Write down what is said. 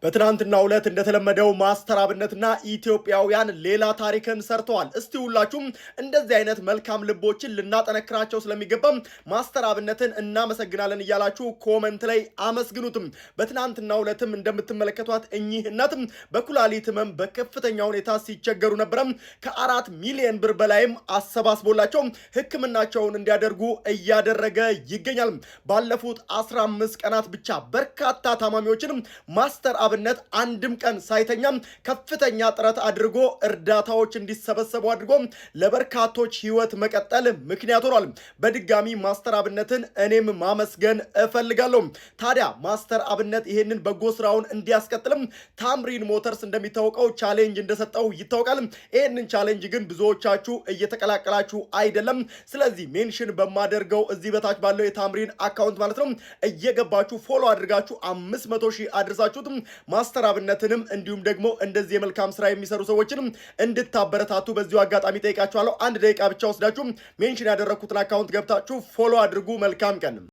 በትናንትናው ዕለት እንደተለመደው ማስተር አብነትና ኢትዮጵያውያን ሌላ ታሪክን ሰርተዋል። እስቲ ሁላችሁም እንደዚህ አይነት መልካም ልቦችን ልናጠነክራቸው ስለሚገባም ማስተር አብነትን እናመሰግናለን እያላችሁ comment ላይ አመስግኑትም። በትናንትናው ዕለትም እንደምትመለከቷት እኚህ እናትም በኩላሊት ህመም በከፍተኛ ሁኔታ ሲቸገሩ ነበረም። ከ4 ሚሊዮን ብር በላይም አሰባስቦላቸው ሕክምናቸውን እንዲያደርጉ እያደረገ ይገኛል። ባለፉት 15 ቀናት ብቻ በርካታ ታማሚዎችንም ማስተር አብነት አንድም ቀን ሳይተኛም ከፍተኛ ጥረት አድርጎ እርዳታዎች እንዲሰበሰቡ አድርጎ ለበርካቶች ህይወት መቀጠል ምክንያት ሆኗል። በድጋሚ ማስተር አብነትን እኔም ማመስገን እፈልጋለሁ። ታዲያ ማስተር አብነት ይሄንን በጎ ስራውን እንዲያስቀጥልም ታምሪን ሞተርስ እንደሚታወቀው challenge እንደሰጠው ይታወቃል። ይህንን challenge ግን ብዙዎቻችሁ እየተቀላቀላችሁ አይደለም። ስለዚህ mention በማደርገው እዚህ በታች ባለው የታምሪን account ማለት ነው እየገባችሁ follow አድርጋችሁ 500,000 አድርሳችሁትም ማስተር አብነትንም እንዲሁም ደግሞ እንደዚህ የመልካም ስራ የሚሰሩ ሰዎችንም እንድታበረታቱ በዚሁ አጋጣሚ ጠይቃችኋለሁ። አንድ ደቂቃ ብቻ ወስዳችሁ mention ያደረግኩትን account ገብታችሁ follow አድርጉ። መልካም ቀን።